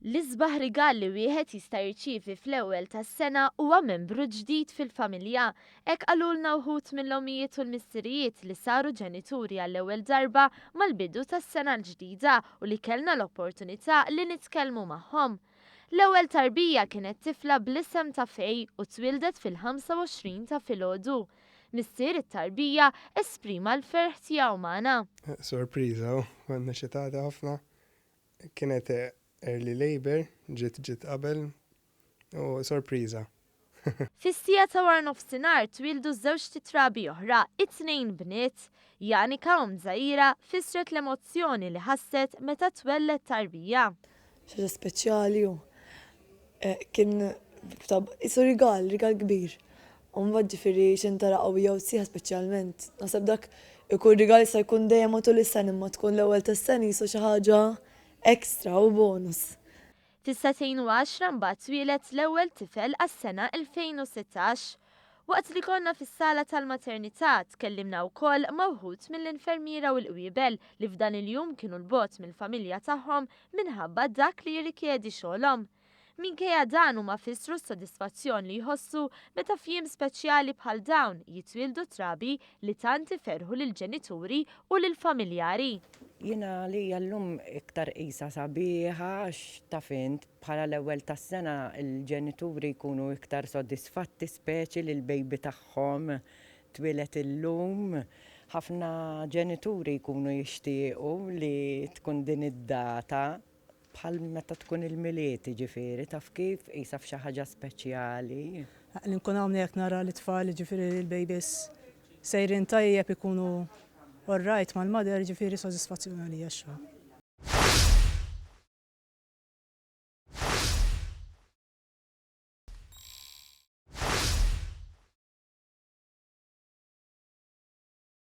L-isbaħ rigal li wieħed jista' jirċievi fl-ewwel tas-sena huwa membru ġdid fil-familja. Hekk qalulna wħud mill-ommijiet u l-missirijiet li saru ġenituri għall-ewwel darba mal-bidu tas-sena l-ġdida u li kellna l-opportunità li nitkellmu magħhom. L-ewwel tarbija kienet tifla bl-isem ta' Faye u twieldet fil-25 ta' filgħodu. Missier it-tarbija esprima l-ferħ tiegħu magħna. Sorpriża, kont eċitata ħafna. Kienet early labour, ġiet ġiet qabel u sorpriża. Fis-siegħa ta' waranofsinhar twieldu żewġt itrabi oħra, it-tnejn bniet. Janika, omm Zaira, fissret l-emozzjoni li ħasset meta twelled tarbija. Xi ħaġa speċjali u kien qisu rigal, rigal kbir. U mbagħad ġifieri x'in tara qawwija u sħiħa speċjalment. Naħseb dak ikun rigal jista' jkun dejjem matul is-sena imma tkun l-ewwel tas-sena qisu xi ħaġa extra u bonus. Fis-sagħtejn u għaxra mbagħad twieled l-ewwel tifel għas-sena 2016. Waqt li konna fis-sala tal-maternità tkellimna wkoll ma' wħud mill-infermiera u l-qwiebel li f'dan il-jum kienu 'l bogħod mill-familja tagħhom minħabba dak li jirrikjedi xogħolhom. Minkejja dan huma fissru s-sodisfazzjon li jħossu meta f'jiem speċjali bħal dawn jitwieldu trabi li tant iferrħu lill-ġenituri u lill-familjari. Jiena għalija llum iktar qisha sabiħa għax taf int bħala l-ewwel tas-sena l-ġenituri jkunu iktar sodisfatti speċi li l-baby tagħhom twieled illum. Ħafna ġenituri jkunu jixtiequ li tkun din id-data Bħal meta tkun il-Milied, jiġifieri, taf kif, qisha f'xi ħaġa speċjali. Li nkun hawnhekk nara lit-tfal, jiġifieri l-babies sejrin tajjeb ikunu all right mal-mother, jiġifieri sodisfazzjon għalija x-xogħol.